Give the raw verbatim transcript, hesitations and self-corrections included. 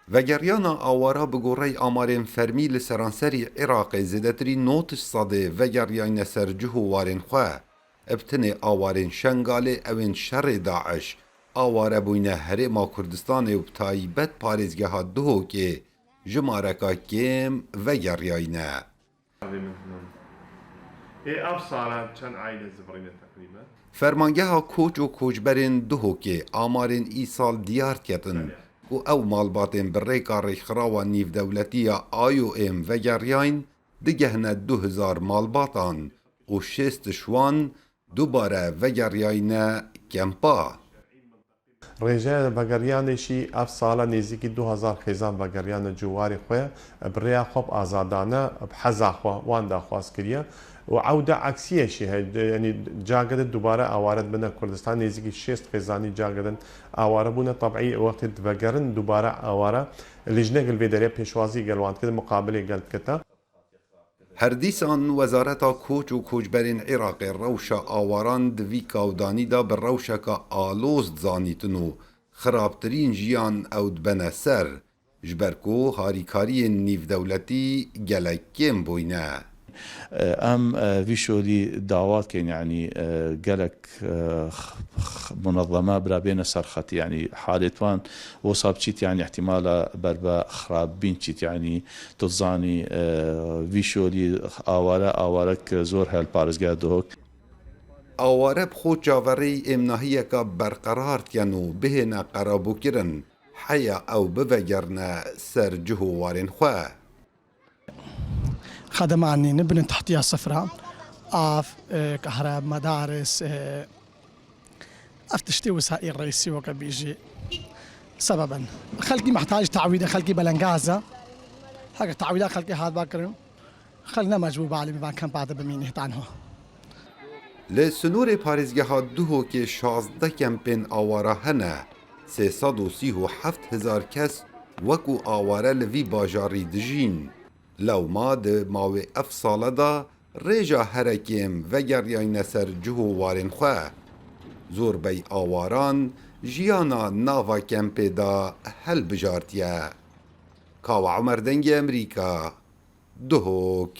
Vegeriyana awara bi goreyê amarên fermî li seranserî Iraqê zêdetirî nod sedê vegeriyayne ser cih û warên xwe. Bi tinê awarên Şengalê ew ên şerê DAIŞ aware bûyne Herêma Kurdistanê û bi taybet parêzgeha Duhokê jimareka kêm vegeriyayne. Ê ev sala çend aîle zivirîne teqrîben? Fermangeha Koç û Koçberên Duhokê amarên îsal diyar diketin ku ew malbatên bi rêka rêkxirawa nîvdewletî ya IOM vegeriyayîn digehne du hezar malbatan û şêst ji wan dubare vegeriyayne kempa. Rêjeya vegeriyanê jî ev sala nêzîkî du hezar xêzan vegeriyane ciwarê xwe, bi rêya xwe bi azadane, bi heza xwe wan daxwaz kiriye. Û ewda eksiyê jî heye, yanî cagedin dubare aware dibine Kurdistan, nêzîkî şêst xêzanî cagedin aware bûne. Tebî wextê divegerin dubare aware, lijnek li vê derê pêşwazî gel wan dikete, muqabilê gel dikete. Her dîsan Wezareta Koç û Koçberên Iraqê rewşa awaran di vî kawdanî de bi rewşeke aloz dizanîtin û xirabtirîn jiyan ew dibene ser, ji ber ku harîkariyên nîvdewletî gelek kêm bûyne. Em, e, vî şolî dawa dikin, yanî, e, gelek, e, x-, x-, munezeme bira bêne ser xetî, yanî halê wan wisa biçît, yanî îhtîmala berbe xirabîn çît, yanî tu dizanî, e, vî şolî aware, awarek zor hel parêzgeha Duhok. Aware bi xwe çaverêyî êmnahiyeke berqerar dikin û bihêne qerabûkirin, heya ew bivegerine ser cih û warên xwe. خدمات نین، بنیە تحتیە سفرە، ئاف، ئێ، کەهرە، مەدارس، ئێ، ئەف تشتی وسائل رئیسی وەکە بیژی. سببن. خەلکی محتاج تعویدە، خەلکی بەلەنگازە. هەگە تعویدە خەلکی هات باکرن. خەلک نەمەجبوو بالی بان کەم پاتە بمینی هتان هۆ. Li sînorê parêzgeha Duhokê şazdeh kempên awara hene, sê sed û sî û heft hezar kes wekû aware li vî bajarî dijîn. Lewma di mawê ev sale de rêja here kêm vegeriyayne ser cih û warên xwe. Zorbey awaran jiyana nava kempê de helbijartiye. Kawa Omer, Dengê Emerîka, Duhok.